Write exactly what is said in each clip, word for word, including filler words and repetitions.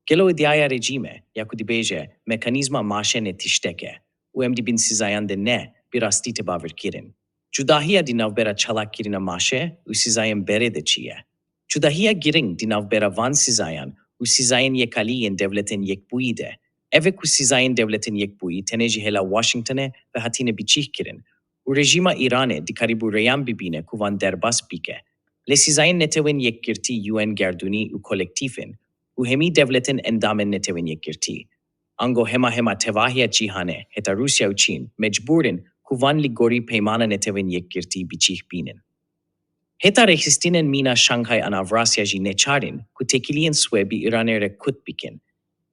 Gelo îdiaya rejîme ya ku dibêje mekanîzma maşe ne tiştek e û em di bin sizayan de ne, bi rastî tê bawerkirin. Cudahiya di navbera çalakkirina maşe û sizayên berê de çi ye? Cudahiya giring di navbera van sizayan û sizayên yekalî yên Dewletên Yekbûyî de ev e ku sizayên Dewletên Yekbûyî tenê ji hêla Washingtonê ve hatine biçîhkirin û rejîma Îranê dikarîbû rêyan bibîne ku van derbas bike. Lê sizayên Netewên Yekgirtî, U N, gerdûnî û kolektîf in û hemî dewletên endamên Netewên Yekgirtî, ango hema hema tevahiya cîhanê, heta Rûsya û Çîn, mecbûr in ku van li gorî Peymana Netewên Yekgirtî biçîh bînin. Heta rêxistinên mîna Şanghay an Avrasya jî neçar in ku têkiliyên Swê bi Îranê re kut bikin.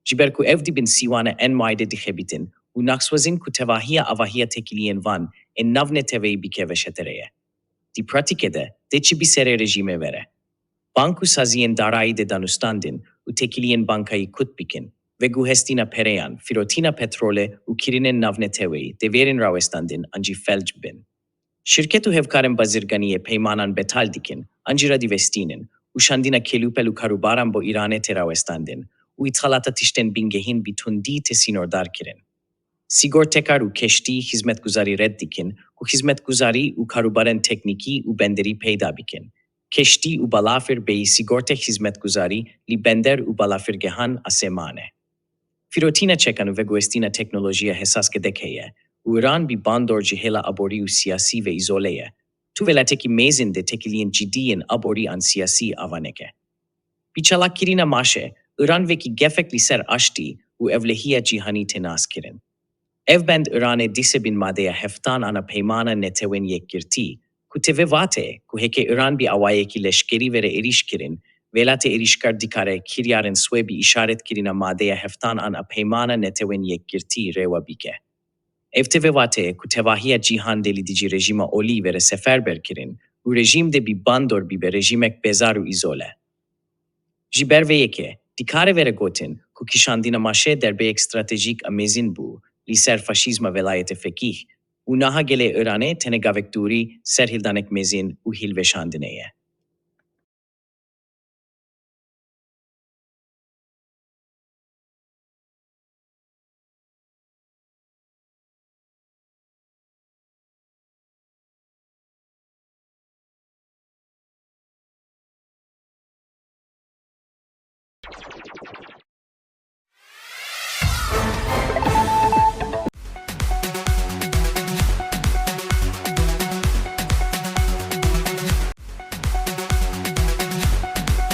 Ji ber ku ev di bin sîwana en mayî de dixebîtin û naxwazin ku tevahiya avahiya têkiliyên van ên navneteweyî bike veşetirê ye. Di pratîkê de, tê çi bi serê rejîmê vere? Bank û saziyên darayî dê danûstandin û têkiliyên bankayî kut bikin. Veguhestina pereyan, firotîna petrolê û kirînên navneteweyî dê vêrin rawestandin an jî felc bin. Şirket û hevkarên bazirganiyê peymanan betal dikin an jî radivestînin û şandina kêlûpel û karûbaran bo Îranê tê rawestandin û îthalata tiştên bingehîn bi tundî tê sînordarkirin. Sîgortekar û keştî xizmetguzarî red dikin ku xizmetguzarî û karûbarên teknîkî û benderî peyda bikin. Keştî û balafir bêyî sîgorte xizmetguzarî li bender û balafirgehan asê mane. Firotîna çekan û veguhestina teknolojiya hesas gedek heye û Îran bi bandor ji hêla aborî û siyasî ve îzole ye. Tu welatekî mêzin de têkiliyên cidî yên aborî an siyasî ava neke. Bi çalakkirina maşê, Îran wekî gefek li ser aştî û ewlehiya cîhanî tê naskirin. Ev bend Îranê dîse bin madeya heftan ana Peymana Netewên Yekgirtî, ku tê vê vatê ku heke Îran bi awayekî leşkerî vere êrîşkirin, welatê êrîşkar dikare kiryarên Swê bi îşaretkirina madeya heftan ana Peymana Netewên Yekgirtî rêwa bike. Ev tê vê vatê ku tevahiya cîhan dê li dijî rejîma olî vere seferberkirin û rejîm dê bi bandor bibe rejîmek bezar û îzole. Ji ber vê yekê, dikare vere gotin ku kişandina maşê derbeyek stratejîk a mezin bû li ser faşîzma velayetê fekîh û naha gelê Îranê tenê gavek dûrî serhildanek mezin û hilweşandinê ye.